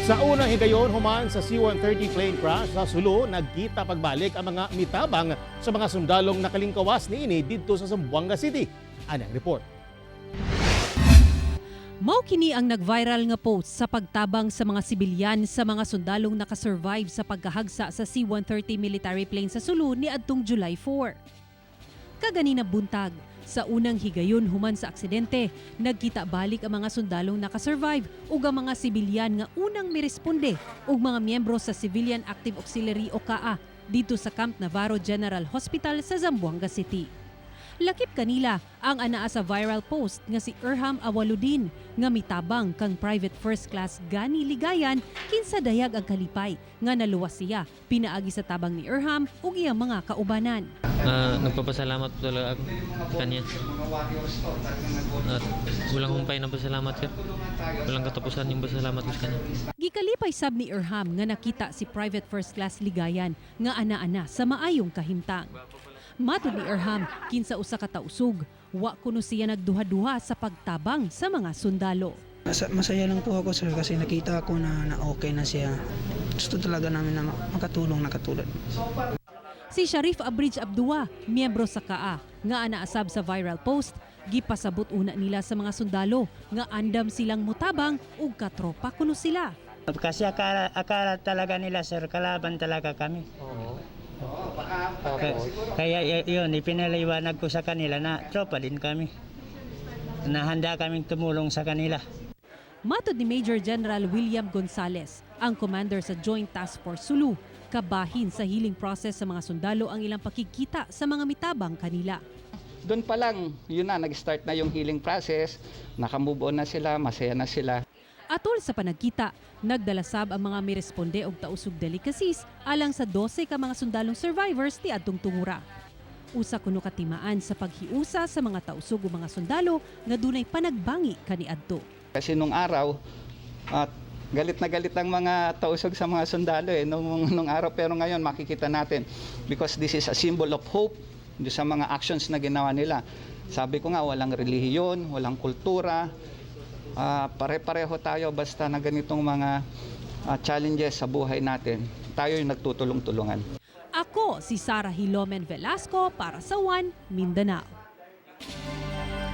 Sa unang higayon human sa C-130 plane crash sa Sulu, nagkita pagbalik ang mga mitabang sa mga sundalong nakalingkawas niini didto sa Zamboanga City. Anang report. Mao kini ang nag-viral nga post sa pagtabang sa mga sibilyan sa mga sundalong nakasurvive sa pagkahagsa sa C-130 military plane sa Sulu ni adtong July 4. Kaganina buntag, sa unang higayon human sa aksidente, nagkita balik ang mga sundalong nakasurvive ug ang mga sibilyan nga unang miresponde ug mga miyembro sa Civilian Active Auxiliary o CAA didto sa Camp Navarro General Hospital sa Zamboanga City. Lakip kanila ang anaa sa viral post nga si Erham Awaludin nga mitabang kang Private First Class Gani Ligayan, kinsa dayag ang kalipay nga naluwas siya pinaagi sa tabang ni Erham ug iyang mga kaubanan. Nagpapasalamat po talaga ako sa kanya. At walang humpay na pasalamat, sir. Walang katapusan yung pasalamat ko sa kanya. Gikalipay sab ni Erham nga nakita si Private First Class Ligayan nga ana-ana sa maayong kahimtang. Matod ni Erham, kinsa usa ka tausug, wa kuno siya nagduha-duha sa pagtabang sa mga sundalo. Masaya lang po ako, sir, kasi nakita ko na okay na siya. Gusto talaga namin na makatulong na katulad. Si Sharif Abridge Abdua, miyembro sa CAA, nga anaasab sa viral post, gipasabot una nila sa mga sundalo nga andam silang mutabang ug katropa kuno sila. Kasi akala talaga nila, sir, kalaban talaga kami. Kaya yun, ipinaliwanag ko sa kanila na tropa din kami. Na handa kaming tumulong sa kanila. Matod ni Major General William Gonzales, ang commander sa Joint Task Force Sulu, kabahin sa healing process sa mga sundalo ang ilang pakikita sa mga mitabang kanila. Doon pa lang, yun na, nag-start na yung healing process, nakamove on na sila, masaya na sila. Atol sa panagkita, nagdala sab ang mga miresponde og tausug delicacies alang sa 12 ka mga sundalong survivors ti adtong tungura. Usa kuno ka timaan sa paghiusa sa mga tausug ug mga sundalo nga dunay panagbangi kaniadto. Kasi nung araw, at galit na galit ang mga tausog sa mga sundalo eh, nung araw. Pero ngayon makikita natin, because this is a symbol of hope doon sa mga actions na ginawa nila. Sabi ko nga, walang relihiyon, walang kultura, pare-pareho tayo basta na ganitong mga challenges sa buhay natin. Tayo yung nagtutulong-tulungan. Ako si Sara Hilomen Velasco para sa One Mindanao.